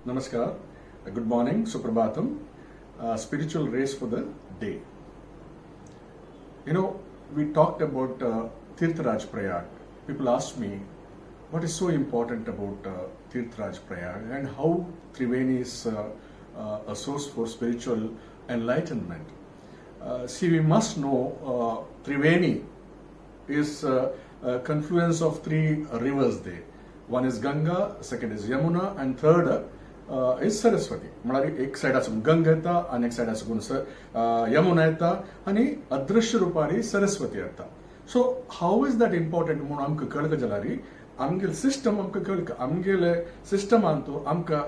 Namaskar. Good morning. Suprabhatam. Spiritual rays for the day. We talked about Tirthraj Prayag. People asked me, what is so important about Tirthraj Prayag and how Triveni is a source for spiritual enlightenment. See, we must know Triveni is a confluence of three rivers there. One is Ganga, second is Yamuna, and third is Saraswati. म्हळ्यार एक सायडासून गंगा येता आनी एक सायडासून यमुना येता आनी अदृश्य रुपारी सरस्वती येता. So how is that important म्हणून आमकां कळका जाल्यार आमगेले सिस्टम आमकां कळका. आमगेले सिस्टमान तूं आमकां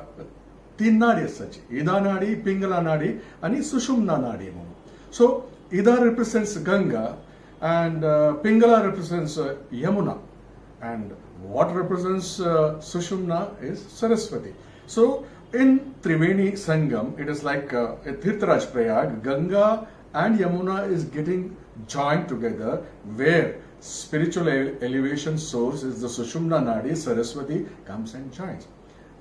तीन नाडी आसाची, इदा नाडी, पिंगला नाडी आनी सुषुम्ना नाडी म्हणून. So Ida represents Ganga and Pingala represents Yamuna, and what represents Sushumna is Saraswati. So in Triveni Sangam, it is like a Tirthraj Prayag, Ganga and Yamuna is getting joined together, where spiritual elevation source is the Sushumna Nadi, Saraswati comes and joins.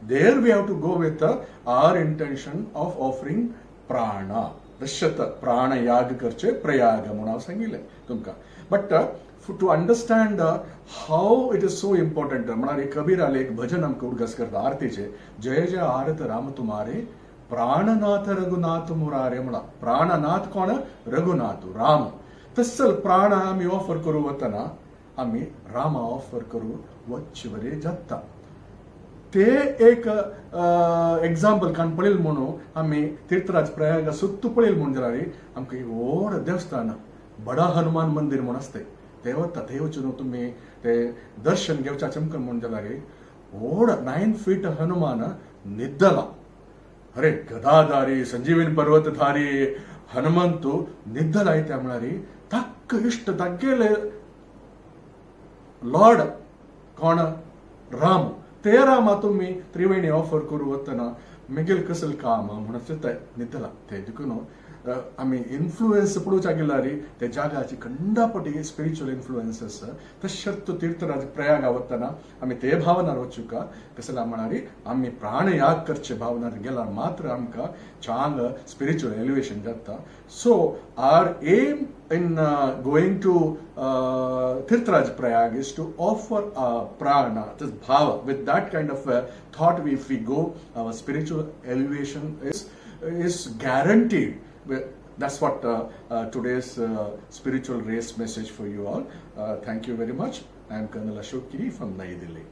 There we have to go with our intention of offering prana. दश्यत प्राण याग करचे प्रयाग म्हणून हांव सांगिल्लें तुमकां. But to understand how it is so important, म्हळ्यार एक कबीराले एक भजन आमकां उडगास करता आरतीचे, "जय जय आरत राम तुम्हारे, प्राणनाथ रघुनाथ मुरारे" म्हणा. प्राणनाथ कोण? रघुनाथ राम. तसल प्राण आमी ऑफर करू वतना आमी रामा ऑफर करू वच्चे बरे जाता. ते एक एक्झाम्पल काण पळयल म्हणून आमी तीर्थराज प्रयाग सुत्तू पळयल म्हणून जाल्यार आमकां एक व्हड देवस्थान बडा हनुमान मंदिर म्हणून आसता, ते वता. थंय वचून तुमी ते दर्शन घेवच्या चमकन म्हणून जाल्यार व्हड 9 फीट हनुमान न्हिदला. अरे, गदाधारी, संजीवनी पर्वतधारी हनुमंतु न्हिदला त्या म्हळ्यार ताक्क इश्ट तागेले लॉर्ड कोण? राम. ते रामा तुम्ही त्रिवेणी ऑफर करू वतना मेगेल कसल काम म्हणून ते न्हिदला. ते देखून आमी इन्फ्लुएन्स पळोवच्या गेल्यार ते जाग्याची खंडापटी स्पिरिच्युअल इन्फ्लुएन्सस. तशेंच तीर्थराज प्रयागा वतना आमी ते भावनार वचुका. कसला म्हळ्यार आमी प्राणयाग करचे भावनार गेल्यार मात्र आमकां चांग स्पिरिच्युअल एलिवेशन जाता. So our aim in going to Tirthraj Prayag is to offer prana, this bhava. With that kind of thought, if we go, our spiritual elevation is guaranteed. That's what today's spiritual rays message for you all. Thank you very much. I am Colonel Ashok Kiri from Nai Delhi.